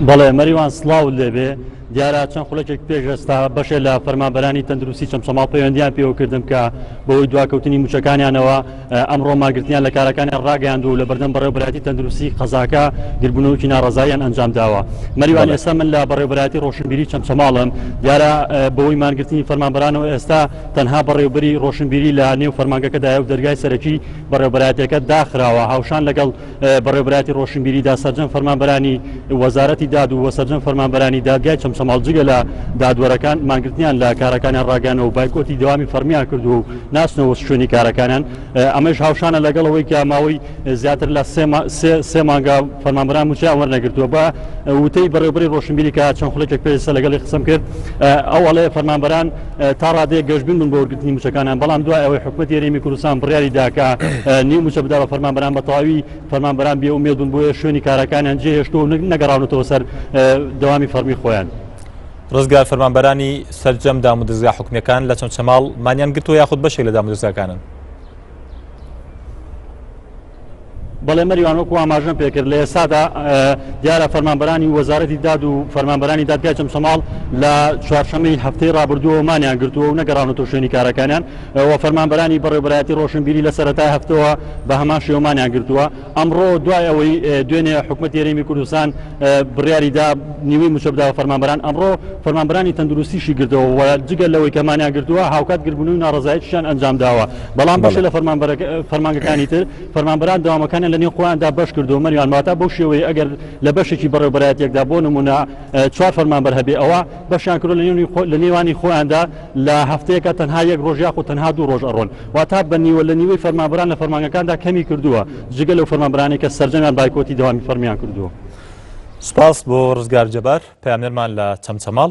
بەڵێ مەریوان سڵاوت لێبێ دیارە چەند خولەکێک پێش ئێستا بەشێ لە فەرمانبەرانی تەندروستی چەمچەماڵ پەیوەندیان پێوە کردم کە بەهۆی دواکەوتنی موچەکانیانەوە ئەمڕۆ ماگرتنیان لە کارەکانیان ڕاگەیاند و لە بەردەم بەڕێوەبەرایەتی تەندروستی قەزاکە گربوونەوەکی ناڕەزاییان ئەنجام داوە. مەریوان ئێستا من لە بەڕێوەبەرایەتی ڕۆشنبیری چەمچەماڵم دیارە بەهۆی مانگرتنی فەرمانبەرانەوە ئێستا تەنها بەڕێوبەری ڕۆشنبیری لە نێو فەرمانگەکەدایە و دەرگای سەرەکی بەڕێوەبەرایەتیەکە داخراوە هاوشان لەگەڵ بەڕێوەبەرایەتی ڕۆشنبیریدا سەرجەم فەرمانبەرانی وەزارەتی داد و سەرجەم فەرمانبەرانی دادگای چەمچەماڵ جگە لە دادوەرەکان مانگرتنیان لە کارەکانیان ڕاگەیاندوە و بایکۆتی دەوامی فەڕمیان کردووە و ناچنەوە شوێنی کارەکانیان ئەمەش هاوشانە لەگەڵ ئەوەی کە ماوەی زیاتر لە سێ مانگە فەرمانبەران مووچەیان وەرنەگرتووە بە وتەی بەڕێوەبەری ڕۆشنبیری کە چەند خولەکێک پێش ئێستا لەگەڵی قسەم کرد ئەو ئەڵێ فەرمانبەران تا ڕادەیەک گەشبین بوون بۆ وەرگرتنی مووچەکانیان بەڵام دوای ئەوەی حکومەتی هەرێمی کوردستان بڕیاری دا کە نیو مووچە بدا بە فەرمانبەران بە تەواوی فەرمانبەران بێ ئومێد بوون بۆیە شوێنی کارەکانیان جێهێشتووە و نەگەڕاونەتەوە سەر دەوامی فەڕمی خۆیان. ڕزگار فەرمانبەرانی سەرجەم دامودەزگا حکومییەکان لە چەمچەماڵ مانیان گرتووە یاخود بەشێک لە دامودەزگاکانن؟ بەڵێ مەریوان وەکو ئاماژەم پێکرد لە ئێستادا دیارە فەرمانبەرانی وەزارەتی داد و فەرمانبەرانی دادگای چەمچەماڵ لە چوارشەمەی هەفتەی ڕابردووەوە مانیان گرتووە و نەگەڕاونەتەوە شوێنی کارەکانیان و فەرمانبەرانی بەڕێوەبەرایەتی ڕۆشنبیری لە سەرەتای هەفتەوە بە هەمان شێوە مانیان گرتووە ئەمڕۆ دوای ئەوەی دوێنێ حکومەتی هەرێمی کوردستان بڕیاری دا نیوەی مووچە بدا بە فەرمانبەران، ئەمڕۆ فەرمانبەرانی تەندروستیشی گرتەوە و جگە لەوەی کە مانیان گرتووە هاوکات گربوونەوەی ناڕەزایەتیشیان ئەنجام داوە، بەڵام بەشێ لە فەرمانگەکانی تر فەرمانبەران دەوامەکانیان لە نێو خۆیاندا بەش کردووە مەریوان واتە بەو شێوەیە ئەگەر لە بەشێکی بەڕێوەبەرایەتیەکدا بۆ نموونە چوار فەرمانبەر هەبێ ئەوە بەشیان کردووە لە نێوانی خۆیاندا لە هەفتەیەکە تەنها یەک ڕۆژ یاخود تەنها دوو ڕۆژ ئەڕۆن واتا بە نیوە لە نیوەی فەرمانبەران لە فەرمانگەکاندا کەمی کردووە جگە لەو فەرمانبەرانەی کە سەرجەمیان بایکۆتی دەوامی فەرمیان کردووە. سوپاس بۆ ڕزگار جەبار پەیامنێرمان لە چەمچەماڵ.